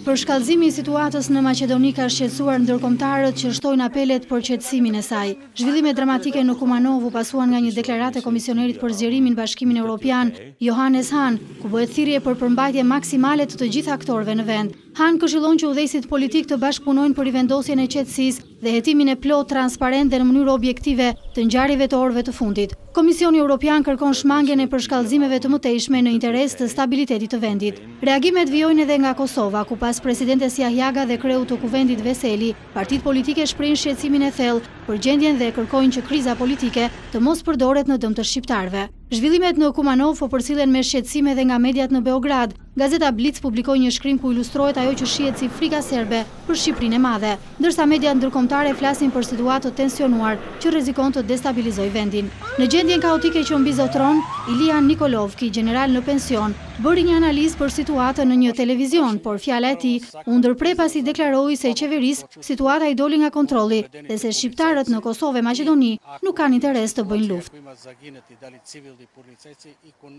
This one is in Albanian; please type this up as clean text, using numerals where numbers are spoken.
Përshkallëzimi i situatës në Maqedoni ka shqetësuar ndërkombëtarët që shtojnë apelet për qetësimin e saj. Zhvillimet dramatike në Kumanovë u pasuan nga një deklaratë e Komisionerit për Zgjerimin në Bashkimin Europian, Johannes Hahn, ku bëhet thirrje për përmbajtje maksimale të të gjithë aktorëve në vend. Hahn këshillon që udhëheqësit politikë të bashkëpunojnë për rivendosjen e qetësisë dhe hetimin e plotë, transparent dhe në mënyrë objektive të ngjarjeve të orëve të fundit. Komisioni Europian kërkon shmangien e përshkallëzimeve të mëtejshme në interes të stabilitetit të vendit. Reagimet vijojnë edhe nga Kosova, ku pas presidentes Jahjaga dhe kreut të Kuvendit Veseli, partitë politike shprehin shqetësimin e thellë për gjendjen dhe kërkojnë që kriza politike të mos përdoret në dëm të shqiptarëve. Zhvillimet në Kumanovë po përcillen me shqetësim edhe nga mediat në Beograd. Gazeta Blic publikoi një shkrim ku ilustrohet ajo që shihet si frika serbe për Shqipërinë e Madhe, ndërsa mediat ndërkombëtare flasin për situatë të tensionuar që rrezikon të destabilizojë vendin. Në gjendjen kaotike që mbizotëron, Ilija Nikolovski, gjeneral në pension, bëri një analizë për situatën në një televizion, por fjala e tij u ndërpre pasi deklaroi se qeverisë situata i doli nga kontrolli dhe se shqiptarët në Kosovë e Maqedoni nuk kanë interes të bëjnë luftë.